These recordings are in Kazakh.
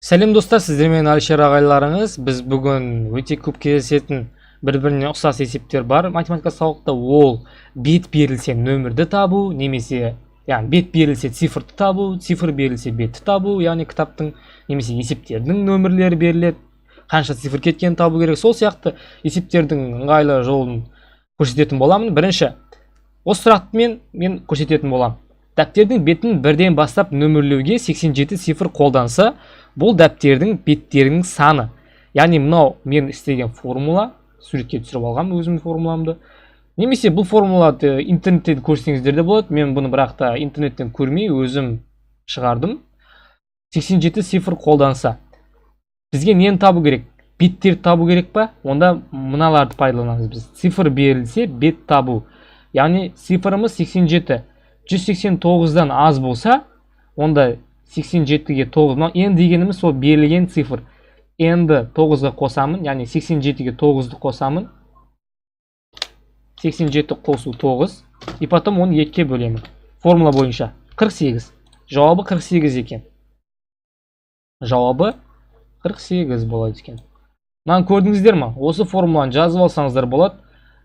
Сәлем, достар! Сіздермен Әлішер ағайларыңыз. Біз бүгін өте көп кездесетін, бір біріне ұқсас есептер бар математика сабақта. Ол бет берілсе, нөмірді табу немесе, яғни бет берілсе, цифрды табу, цифр берілсе, бетті табу, яғни кітаптың немесе есептердің нөмірлері беріледі, қанша цифр кеткенін табу керек. Сол сияқты есептердің ыңғайлы жолын көрсететін боламын. Бірінші осы сұрақты мен көрсететін боламын. Дәптердің бетін бірден бастап нөмірлеуге 87 цифр қолданса, бұл дәптердің беттерінің саны. Яғни мынау мен істеген формула, суретке түсіріп алғанмын өзімнің формуламды. Немесе бұл формуланы интернеттен көрсеңіздер де болады. Мен бұны бірақ та интернеттен көрмей, өзім шығардым. 87 цифр қолданса, бізге нені табу керек? Беттерді табу керек па? Онда мыналарды пайдаланамыз біз. Цифр берілсе, бет табу. Яғни цифрымыз 87, 189-дан аз болса, онда 87-ге 9. Мынау n дегеніміз сол берілген цифр. N-ді 9-ға қосамын, яғни 87-ге 9-ды қосамын. 87 қосу 9, и потом оны екіге бөлемін. Формула бойынша 48. Жауабы 48 екен. Жауабы 48 болады екен. Мынаны көрдіңіздер ма? Осы формуланы жазып алсаңыздар болады.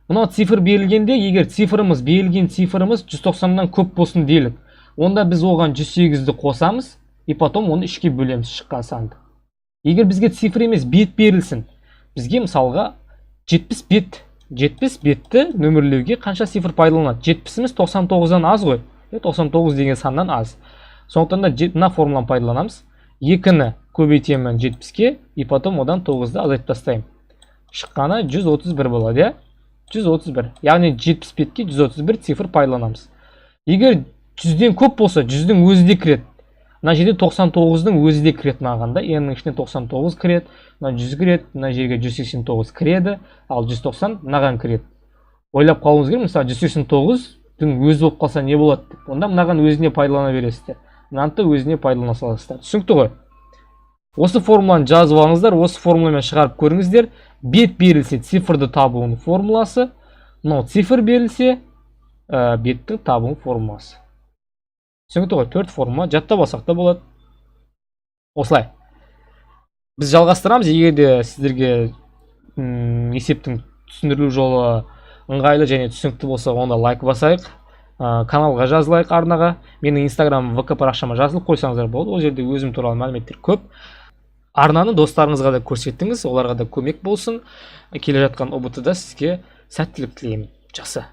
Мынау цифр берілгенде, егер цифрымыз, берілген цифрымыз 190-нан көп болсын делік, онда біз оған 108-ді қосамыз и потом оны үшке бөлеміз шыққан санды. Егер бізге цифр емес, бет берілсін, бізге мысалға 70 бет, 70 бетті нөмірлеуге қанша цифр пайдаланады? 70-іміз 99-дан аз ғой. 99 деген саннан аз. Сондықтан да мына формуланы пайдаланамыз. Екіні көбейтемін 70-ке и потом одан 9-ды азайтып тастаймын. Шыққаны 131 болады, иә? 131. Яғни 70 бетке 131 цифр пайдаланамыз. Егер 100-ден көп болса, 100-дің өзі де кіреді. Мына жерде 99-дың өзі де кіреді. Мынаған да n-нің ішіне 99 кіреді, мына 100 кіреді, мына жерге 189 кіреді, ал 190 мынаған кіреді. Ойлап қалуыңыз керек, мысалы, 189-дың өзі болып қалса, не болады деп. Онда мынаған өзіне пайдалана бересіздер, мынаны да өзіне пайдалана саласыздар. Түсінікті ғой? Осы формуланы жазып алыңыздар, осы формуламен шығарып көріңіздер. Бет берілсе, цифрды табуының формуласы мынау, цифр берілсе, беттің табуының формуласы. Түсінікті ғой? Төрт формула жаттап алсақ та болады. Осылай біз жалғастырамыз. Егер де сіздерге есептің түсіндірілу жолы ыңғайлы және түсінікті болса, онда лайк басайық, каналға жазылайық, арнаға, менің Инстаграм, ВК парақшама жазылып қойсаңыздар болады. Ол жерде өзім туралы мәліметтер көп. Арнаны достарыңызға да көрсетіңіз, оларға да көмек болсын. Келе жатқан ҰБТ да сізге сәттілік тілеймін. Жақсы.